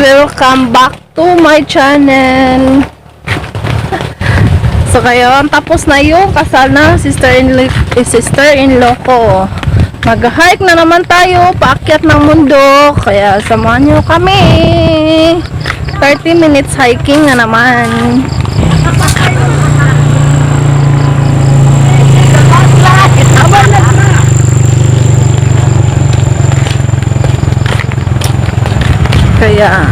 Welcome back to my channel. So kayo, tapos na yung kasal na sister-in-law, sister-in-law ko. Mag-hike na naman tayo, paakyat ng bundok. Kaya samahan nyo kami. 30 minutes hiking na naman. Kaya,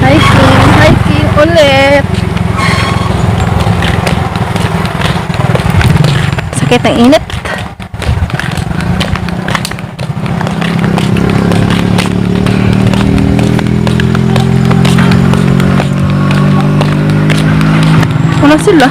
hiking, hiking ulit. Sakit ng init. Wala sila.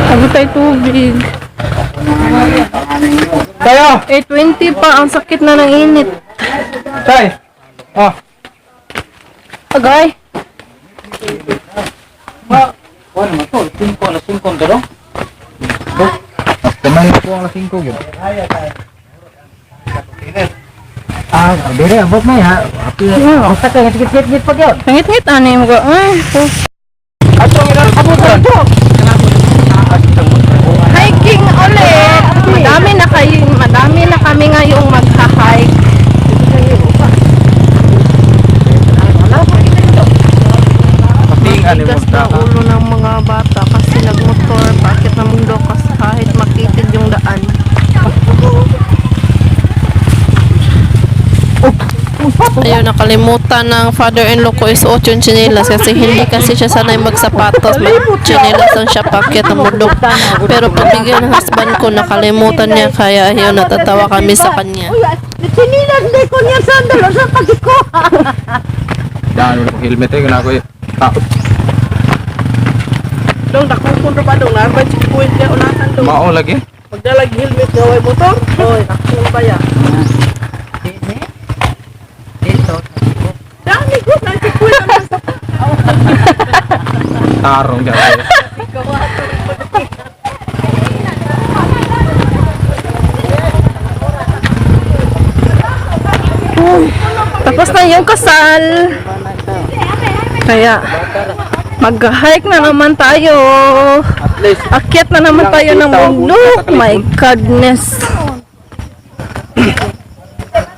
Sabi tayo tubig. Tayo! 8:20 pa. Ang sakit na ng init. Tay! Ah! Agay. Ma! Ano naman to? 5 alas 5 ang daro? Kamay ko alas 5 yun. Ah, dire abot may ha. Yeah. Basta kay ngit-ngit pa gyud. Ngit-ngit ani mo ka. Ay, sus. Ato ang abot ato. Hiking ulit. Madami na kayo, madami na kami ngayong magha-hike. Pating ani mo Tigas na ulo ng mga bata kasi nagmotor, bakit ng mundo kasi kahit makitid yung daan. Ayun, nakalimutan ng father-in-law ko isuot yung tsinelas kasi hindi kasi siya sanay magsapatos. Mag-tsinelas lang siya paakyat ng bundok. Pero pagbigay ng husband ko, nakalimutan niya, kaya ayun, natatawa kami sa kanya. Sinilas di ko niya sandal sa pagkuha. Daan mo helmet eh kana ko. Takot. Dong, dakupon ra ba dong? Narbay checkpoint niya unahan dong. Mao lagi. Magdalag helmet nga way motor. Oy, dakupon ba ya? Dami ko na checkpoint naman sa Tarong dyan. Tapos na yung kasal. Kaya, mag-hike na naman tayo. At least Akyat na naman tayo ng bundok. My goodness.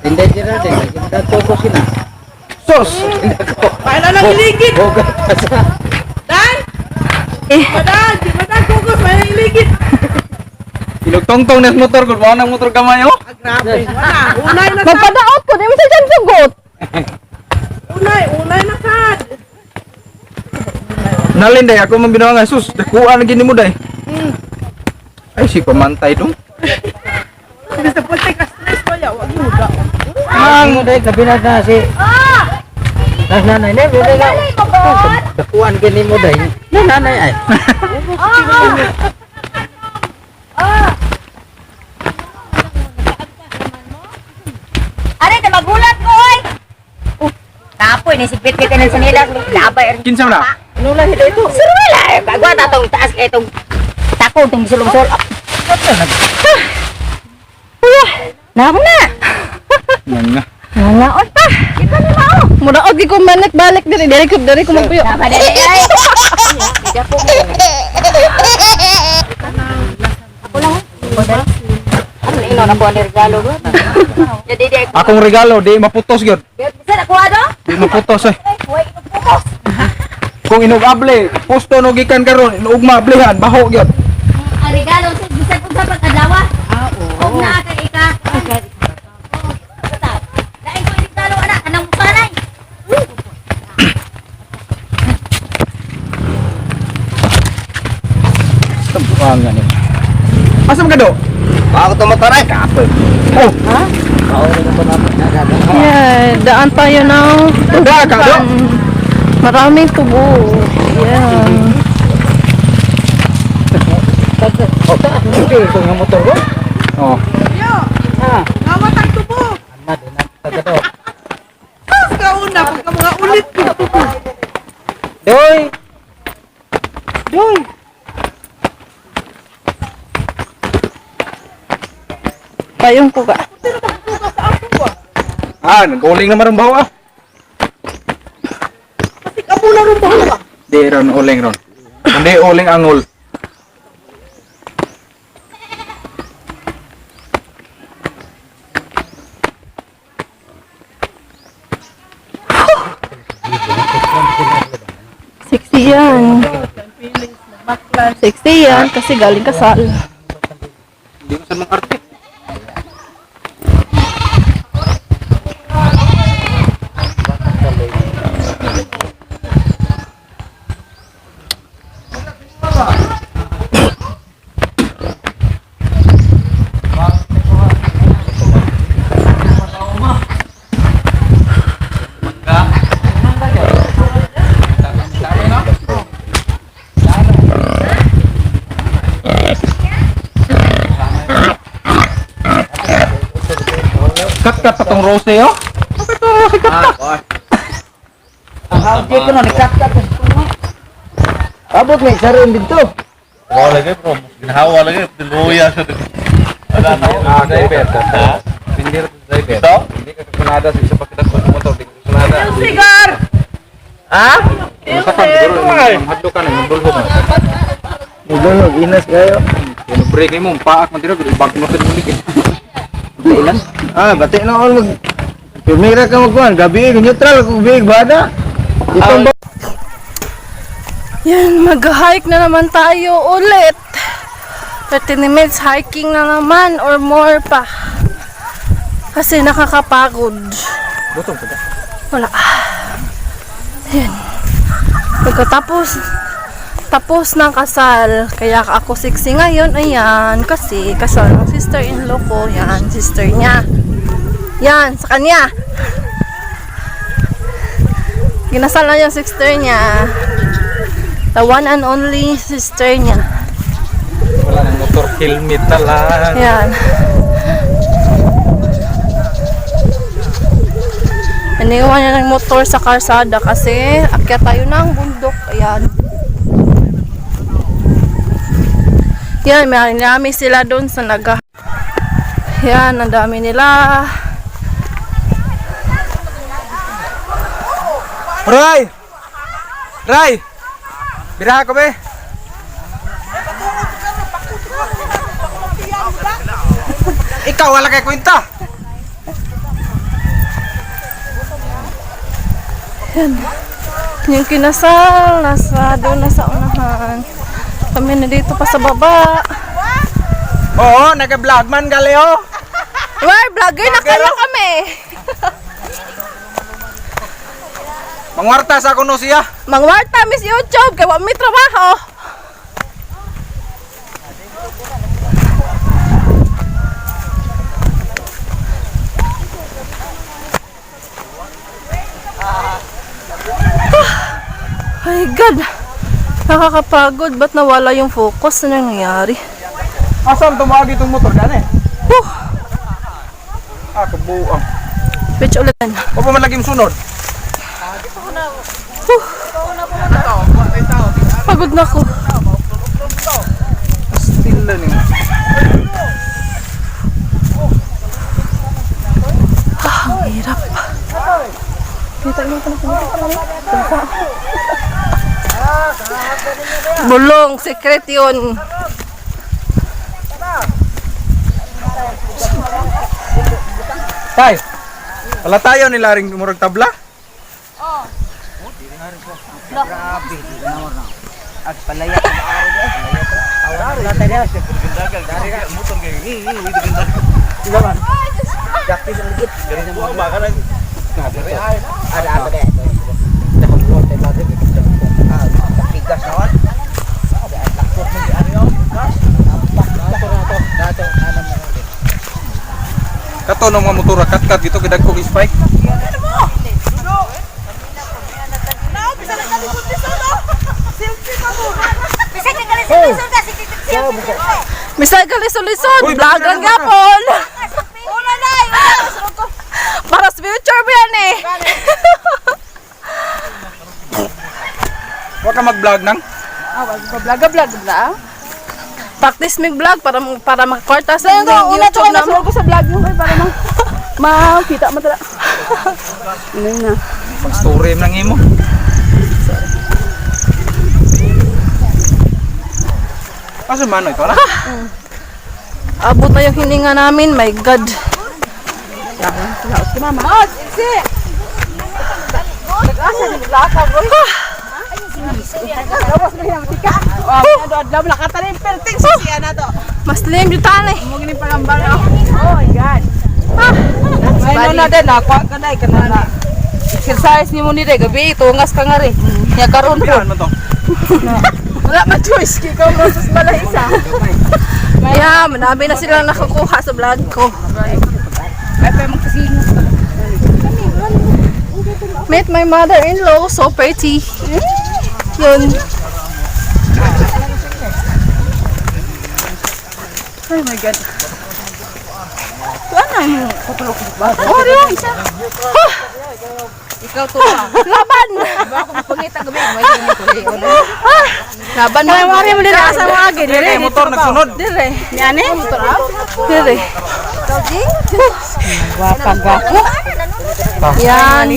Hindi dira din. Dato ko sina. sos. Paano lang iligid? Boga pa sa. Dan! Eh. Madan! Di madan kugos, may iligid. Ilugtong-tong na motor ko, mao nang motor kamay oh. Ah, grabe. Wala. Unay na sad. Magpadaot ko, di mo sa dyan sugot. Unay, unay na sad. Nalin day ako man binuangan sus, dakuan na gini mo day. Ay si pamantay dong. Basta punta ka stress pa ya, wag mo da. Ang mo dai kabila na si. Nas nanay ne bebe ka. Dakuan gini mo dai. Na nanay ay. Are, ta magulat ko oy. Kapoy ni sigbit kay tanan sa nila labay. Kinsa man na? Ano lang hila ito? Sir wala, bagwa ta tong taas kay tong tako tong sulong-sul. Kuya, na na. Yan nga. Nangaon pa. Kita ni mao. Mura og ko manik balik diri diri ko diri ko magpuyo. Tama dili ay. Ako lang. Ano ino na po ang regalo ko? Jadi di ako. Akong regalo di maputos gyud. Bisa na kuha do? Di maputos eh. Ay, huwag inugpukos. Kung inugable, posto no gikan karon, inuugma ablihan, baho gyud. Ang regalo sa bisan unsa pag adlaw. Ah, oo. Og naa kay ika. Oo. Lain ko regalo ana kanang mukanay. Tambuangan ni. Asa man ka do? Ako to motor ay kapoy. Oh, Yeah, daan tayo ng Da ka do. tubukan. Maraming tubo. Yeah. Oh, taas mo kayo itong nga motor ko. Oh. Yo. Ha. Nawat ang tubo. Ana din ang tagado. Kauna pagka mga ulit ko tubo. Doy. Doy. Payong ko ka. Ah, nag-uling naman ron baho ah. Kasi amo na ron baho ah. Di ron uling ron. Hindi uling angol. Sexy yan. Sexy yan kasi galing kasal. Hindi mo sa mga arte. Kat-kat pa tong rose oh. Bakit tong rose kat-kat? Ah, okay ko na nagkat-kat. Abot may saron dito. Wala lagi bro, ginhawa lagi, tiluya sa Ah, driver. Hindi driver. Ito? Hindi ka kakunada sa isa pa kita sa motor, di ka kakunada. Sigar. Ha? Sa kan siguro hadlo ka na dulhog. Mudulog inas kayo. Yung break nimo paak man dira bag mo sa mulik. Ilan? Ah, bati na all mag Pumira ka magkuhan, gabi neutral kung big bada. Itong Yan, mag-hike na naman tayo ulit. 30 minutes hiking na naman or more pa. Kasi nakakapagod. Butong pa. Wala. Yan. Pagkatapos, tapos ng kasal. Kaya ako sexy ngayon. Ayan, kasi kasal ng sister-in-law ko. Yan, sister niya. Yan, sa kanya. Ginasal na yung sister niya. The one and only sister niya. Wala nang motor helmet na lang. Ayan. Iniwan niya ng motor sa karsada kasi akyat tayo ng bundok. Ayan. Yan, may marami sila doon sa naga. Yan, ang dami nila. Ray! Ray! Biraha ko be. Ikaw wala kay kwenta. Yung kinasal, nasa doon na sa unahan. Kami na dito pa sa baba. Oo, naga-vlog man gali oh. Well, vlogger na kaya kami. Mangwarta sa kuno siya. Mangwarta, Miss YouTube, kay wa may trabaho. Ay God, nakakapagod. Ba't nawala yung focus? Ano nangyari? Asan tumawag itong motor gani? Whew! Ah, kabuang. Bitch ulit. O pa man lagi sunod. Whew. Pagod na ako. Still na ni. Ah, ang hirap. Kita mo ito Bulong, secret yun. Tay. Wala tayo nila ring murag tabla. Kato ng mga motor kat-kat dito kidag ko spike. Bisag ka galing sa Misal ka lisod-lisod, Uy, vlog lang gapon. Una na, Para sa future mo yan eh. Huwag ka mag-vlog nang. Vlog, vlog, vlog. Practice mig vlog para para makakwarta sa Sayo ko, una to YouTube kayo na mo. nasulog ko sa vlog mo kay para makita mo tala. Ano na. Mag-story lang imo. Asa man ito na? Abot na yung hininga namin, my God. Mama, isi. Nag-asa ni lakaw oy. Gawas na yung tika. Wow, ano adlaw lakatan ni perting siya na to. Mas lim yung tani. Mo gini pagambal. Oh my God. Ay no na din nakuha ka na kana na. Exercise nimo ni gabi tungas ka nga ri. Nya karon po. Pilan man to. Wala man choice kay ikaw mo sa balay isa. Yeah, marami na silang nakukuha sa vlog ko. Ay pa magkasingo. Meet my mother-in-law, so pretty. Yun. Oh my God. Tuan na yung kutulok ba? Oh, di isa. Ikaw to pa. Laban! Ba ako pangita gabi may tuloy. Laban mo. Mari mo dira sa mga agi Dire motor nagsunod. Dire. Ni ane? Dire. Gwapa gwapo. Yan.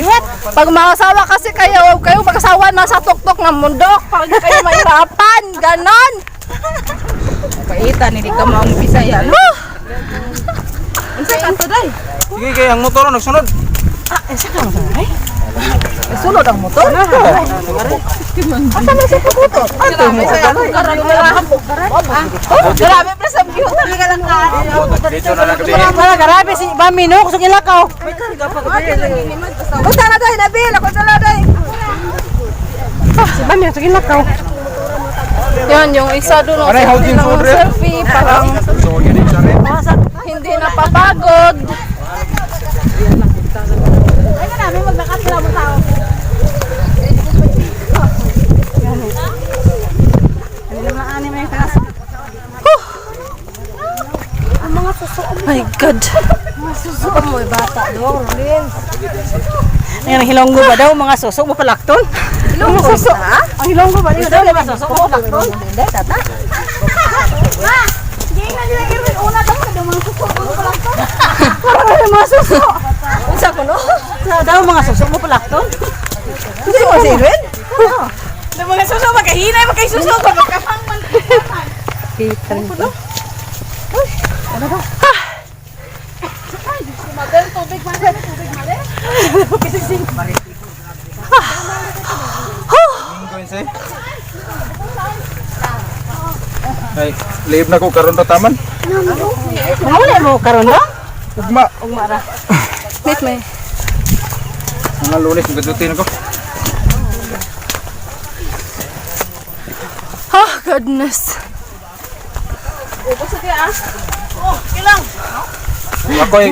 Pag mga kasi kayo, kayo mag-asawa nasa tuktok ng mundok para hindi kayo mahirapan. Ganon. Paita ni di ka maong Bisaya no. Unsa ka to day? Sige kay ang motor nagsunod. Ah, unsa ka mo day? Sulod ang motor. Asa man sa motor? Ato mo. Grabe pre sa view talaga lang ka. Dito na lang gabi. Wala grabe si Bami no kusog ilakaw. Unsa na day Nabil? Ako sa na day. Si Bami kusog ilakaw. Yan, yung isa doon. Oh, Aray, selfie housing lang, food rin. selfie. Parang So yun din sare. hindi napapagod. My God. Ang hilonggo ba daw mga suso mo palakton? Mga suso. Ang hilonggo ba niyo daw Mga suso mo palakton. Ma! Hindi na nila Irwin una daw ka daw mga suso ko lang to. Parang mga suso. Unsa ko no? Sa daw mga suso mo palakton. Hindi mo si Irwin? Na mga suso magkahinay magkay suso ba magkapang man. Kita nito. Linggo yun say. Ay, leave na ko karon ra taman. Wala mo karon no? Ugma. Meet me. Mga Lunes magadutin ko. Oh, goodness. Ako ay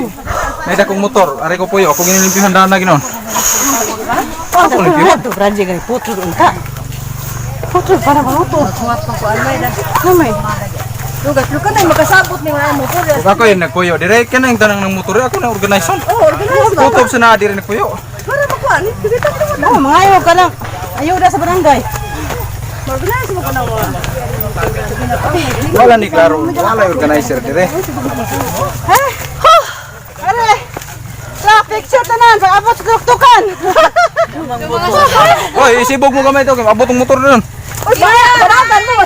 may dakong motor, ari ko puyo, ako ginilimpihan dana ginon. Ako limpihan. Ito branje gani putro unta. Putro para maluto. Namay. Lugat luka na makasabot ni mga motor. Ug ako ay nagpuyo. Dire ka na yung tanang ng motor, ako na organization. Oh, organize ba? Kutob sa naa dire nagpuyo. Para makuan, kita mo Oh, mga ayaw ka lang. Ayaw da sa barangay. Organize mo ka na wa. Wala ni klaro, wala organizer dire. Are. La picture tanan sa abot sa tuktukan. Oy, isibog mo gamay to, kay abot ang motor doon. Oy, panagan mo.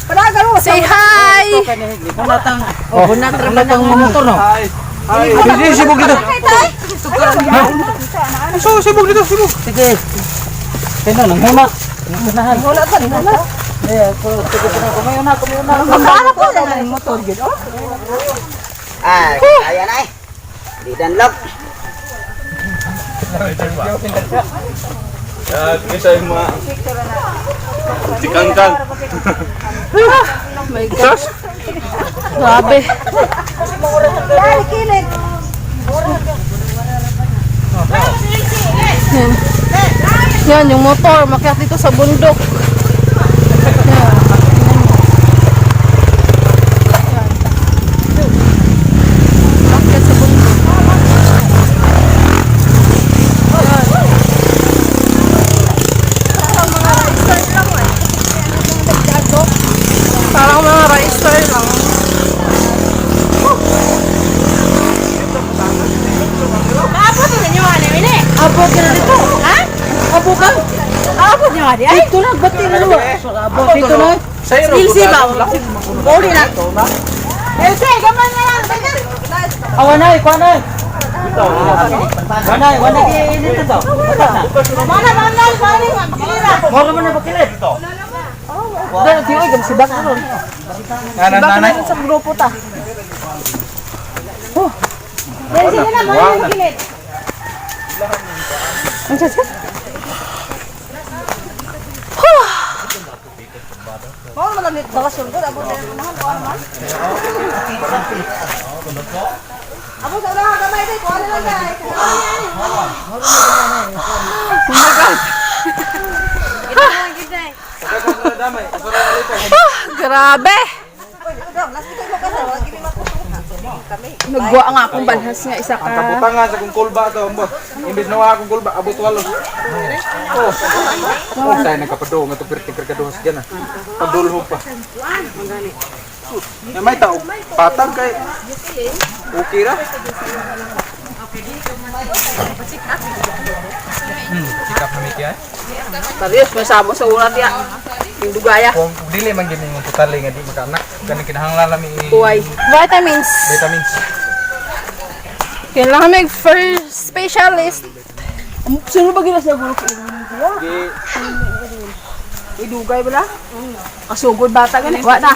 Panagan mo. Say hi! Oh, bunat ra ba ng motor no? Hi. Hi. Sige, sibog dito. Ha? So, sibog dito, sibog. Sige. Kaya nang huna. Unahan. Wala ka ni wala. Eh, ko ko kumayo na, kumayo na. Magkaano po na yung motor gid oh. Ah, kaya na eh. Di danlog. Ya, isa yung mga Tikangkang. My God. Grabe. Yan. Yan, yung motor. Makiat dito sa bundok. Yan. Nga di ay. Dito na, ba't na naman? Dito na. Ilse ba? Uli na. Ilse, gamay na lang. Awanay, kuanay. Wanay, wanay init to. Mana mana mana makilira. Moro man na pakilit. Dahil di oy sibak na ron. Nanay, nanay. Sa grupo ta. Dali sila na mo makilit. Mao man lang bakasyon ko abot na unahan ko man. Abot sa unahan gamay day ko ano lang day. Grabe! Nagwa nga akong balhas nga isa Ang kabutangan sa kong kulba to, ambo. Imbis na wa akong kulba, abot walo. Oh. Oh, tayo nagkapadong nga to perting kargaduhas diyan ah. Padulhog pa. Ya, may tao patag kay okay ra. Sikap na Miki ay. Parehas man samo sa una tiya. Yung dugaya. Kung dili man gini yung totally nga di makaanak, kani kinahanglan lami Kuway. Vitamins. Vitamins. Kailangan may first specialist. Sino ba gina sa grupo? Di Idugay bala? Kasugod bata gani. Wa na.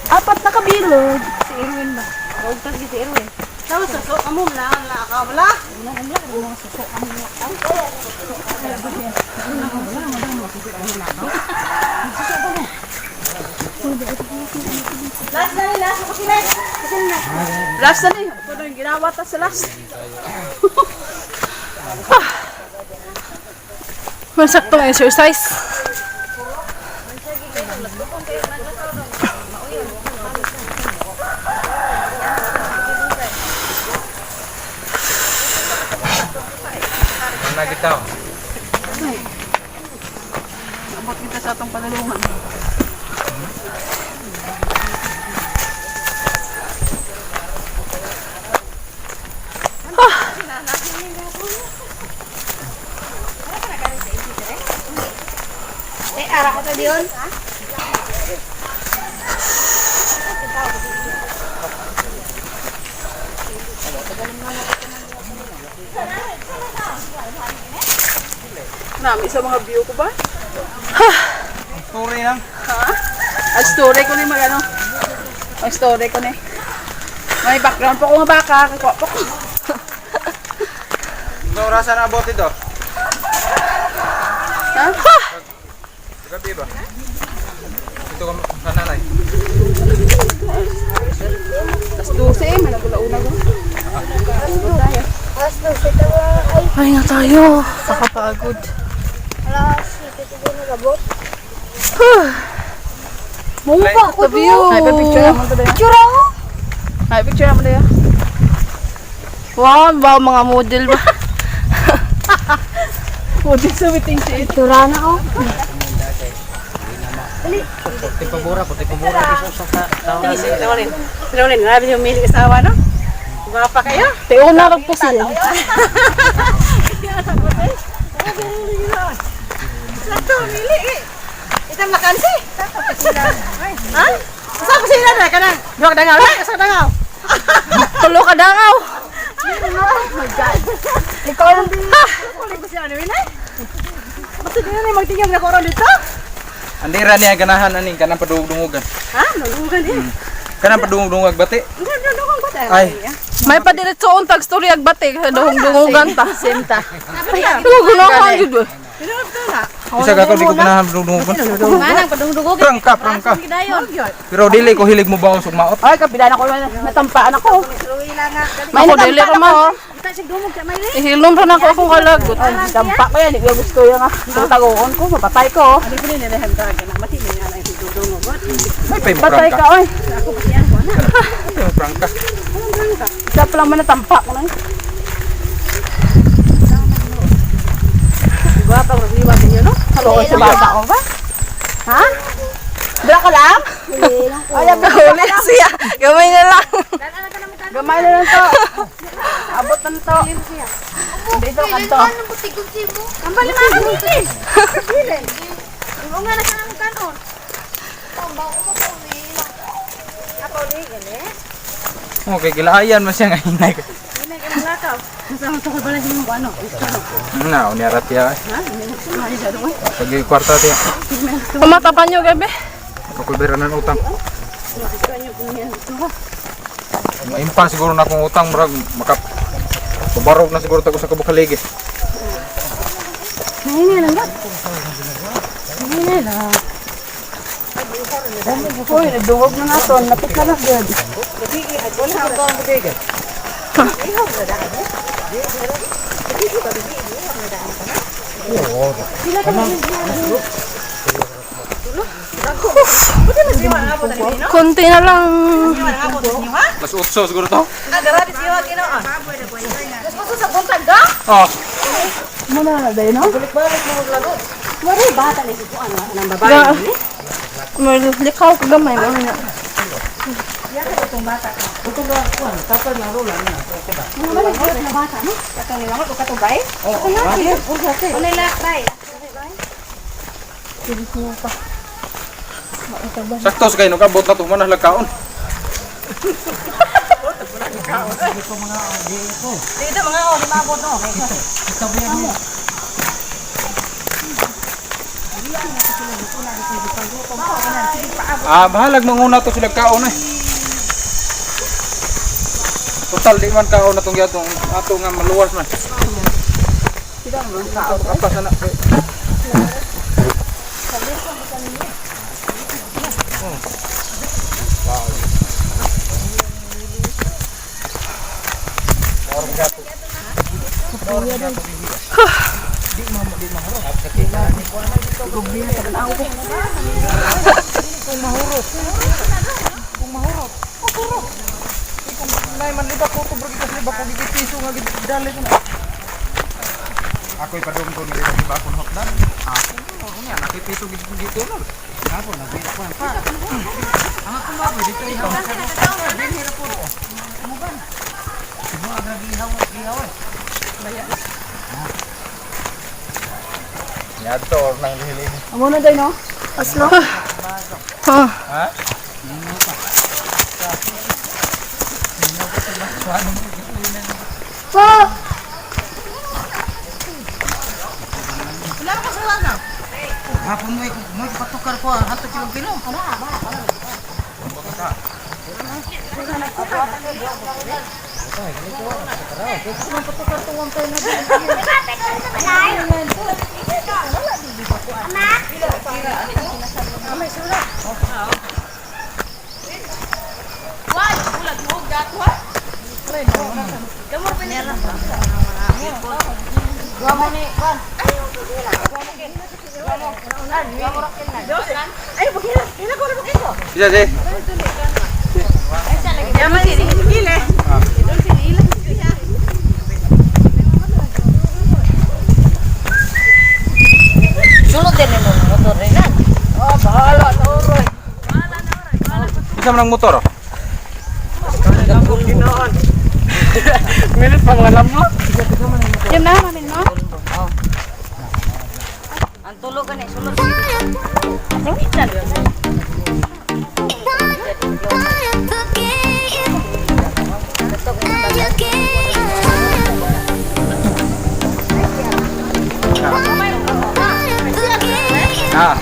Apat na kabilog. Si Erwin ba? Huwag si Erwin. Tapos suso amo na na ka wala. Last na ni last ko sila. Last na ni. Kuno yung ginawa ta sa last. Masaktong exercise. na kita. Abot kita sa atong panalungan. Eh ara ka ta diyon. Nami sa mga view ko ba? Ang story lang. Ang story ko ni magano. Ang story ko ni. May background pa ko nga baka, kakuha pa ko. Sa orasan na abot ito. Ha? Gabi ba? Ito ka sa nanay. Las 12 eh, managulauna ko. Ay nga tayo. Kakapagod. Alas 7 ko nagabot. Mumpa ko view. Ay, pa-picture naman to dayo. Picture ako. Ay, picture naman dayo. Wow, ba mga model ba? Pwede sa meeting siya. Picture na ako. Puti pabura, puti pabura biso sa tao. Sinulin, grabe yung milig asawa, no? Gwapa kayo. Tiuna lang po sila. Sakto, mili eh. Itam lakansi. Ha? Asa pa sila na kanang? Duha ka dangaw, asa ka dangaw? Tulo ka dangaw. Ikaw ang Kulit ko siya ano yun eh. Basta di na magtingnan na ko dito. Andira niya ganahan aning kanang padungog-dungogan. Ha? Nalungan eh. Kanang padungog-dungog bati. Nalungan ba tayo? Ay. May padiretsoon tag story agbate dungog-dungogan ta. Senta. Gunahan jud. eh. Isa ka ko di ko ganahan padungog-dungogan. Manang padungdugog. Prangka, prangka. Gidayon. Pero dili ko hilig mo baon ug maot. Ay, kapilan ako natampaan ako. Ako dili ra man. Ihilom ra na ako akong kalagot. Ay, dampa ko yan. Hindi ko gusto yung ah. Tagoon ko, mapatay ko. May pay mo Patay prangka. ka, oy. May mo prangka. Isa pa lang man natampa ko na eh. Gwapa, magniwa ninyo, no? Halo, sa bata ko ba? Ha? Dala ka lang? Ay, huli siya. Gamay na lang. Gamay na lang to. Abot na to. Dito kanto. Ambal na ka dili. Dili. Nga na ka nang kanon. Okay, kilaayan man siya nga hinay. Hinay ka mga Sa mga tukol pala siya ano. Na, unya ra tiya. Ha? Pag kwarta tiya. Pamatapan nyo gabi. Pakulbera ng utang. Maimpa siguro na akong utang murag maka pabarog na siguro tago sa kabukaligi. Nahinay lang ba? Nahinay lang. Uy, nagduwag na naton. Napit na lang gud. Konti na lang. Mas 8 siguro to. Ah, grabe siya ginoon. Mas gusto sa buntag ga? Oh, Muna na dai no? Wala bata ni si kuan nang babae. Likaw ka gamay mo na. Sakto sa kayo nukabot na to man kaon. Dito mga oh, lima abot no. Ah, bahalag manguna to sila kaon eh. Total di man kaon na tong yatong ato nga maluwas man. Apa sana? Nay man libak ko to bragi kasi libak ko gipiso nga gidali ko na. Ako ipadung ko nila libak ko hokdan. Ako niya nakipiso gid dito no. Ako nagbiya pa. Ang ako ba dito ihaw. Dinhi ra po. Yadto or nang lihilin. Amo na dai no? Aslo. Ah. Ha? Hapon mo mo patukar ko hanto kilo kilo. Bisa sih. Sulod din mo motor rin na. Oh, bahala na uroy. Bisa menang motor. Oh? Minute pa mga lamok. Yan na, mamin mo. Ang tulog gani sulod. Ah.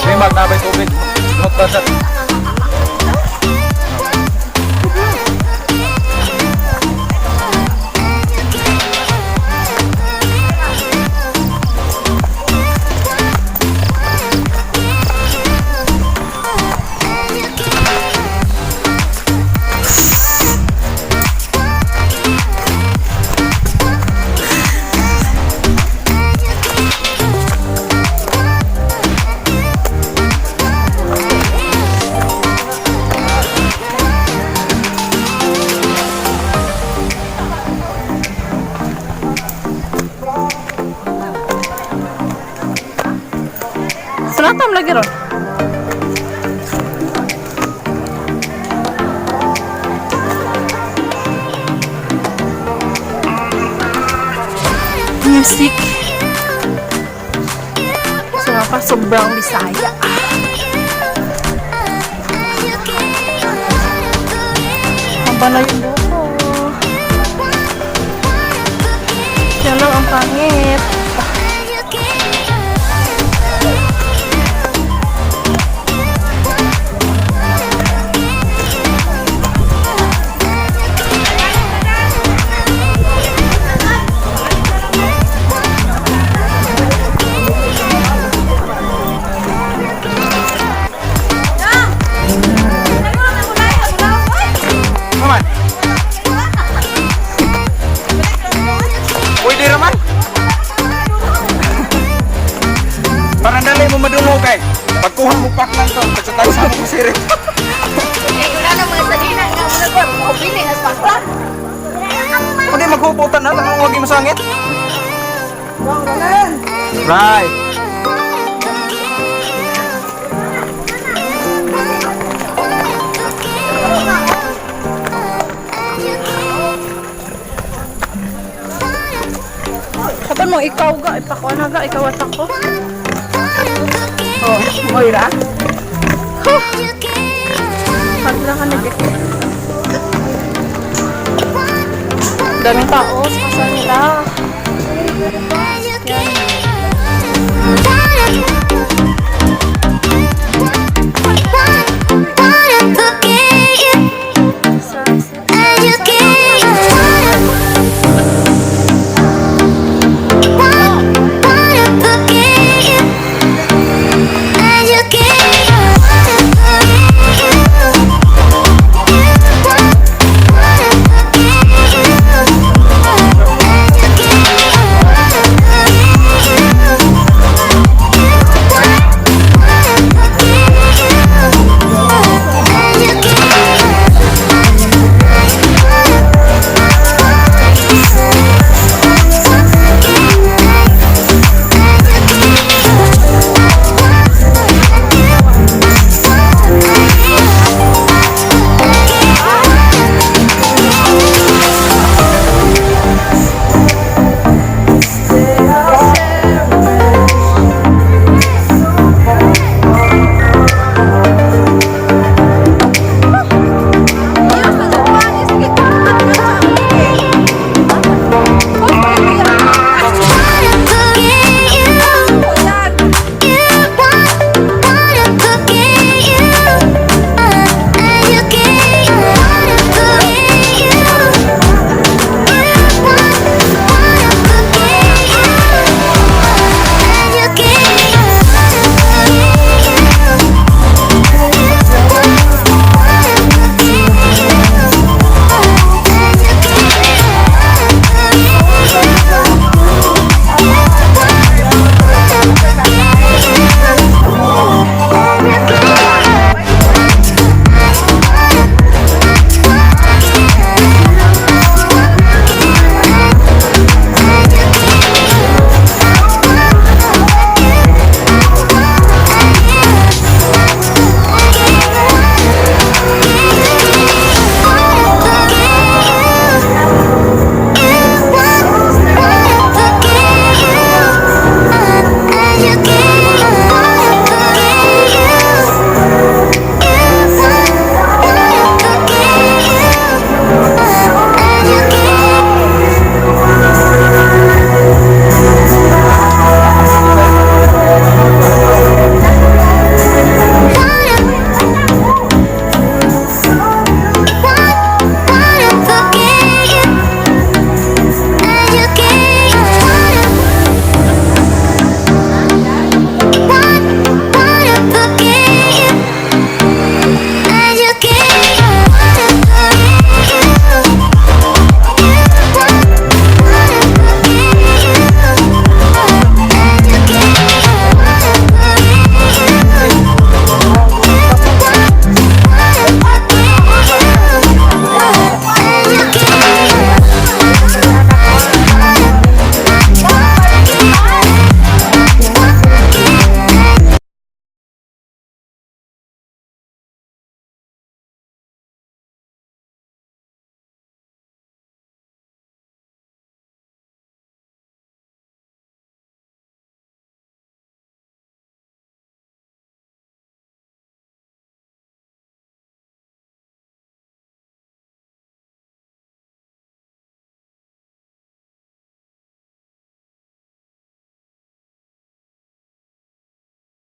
May magnabay tubig. Lunok ba sa? Sunatam lagi ron. Music. So nga pa, sobrang Bisaya. Haba na yung buhok ko. Kaya lang ang pangit. Maman. Pwede raman. Para dali mo madungo kay. Pagkuha mo pak lang to, pagkatay sa mo sirit. Eh, wala na mga salina nga mo na ko. Bili ang pakla. Hindi maghubutan na lang wag masangit. Right. Sabi mo, ikaw ga, ipakuha na ga, ikaw at ako. Oh, Moira. Pagla ka nag. Daming tao sa kasal nila. Yeah.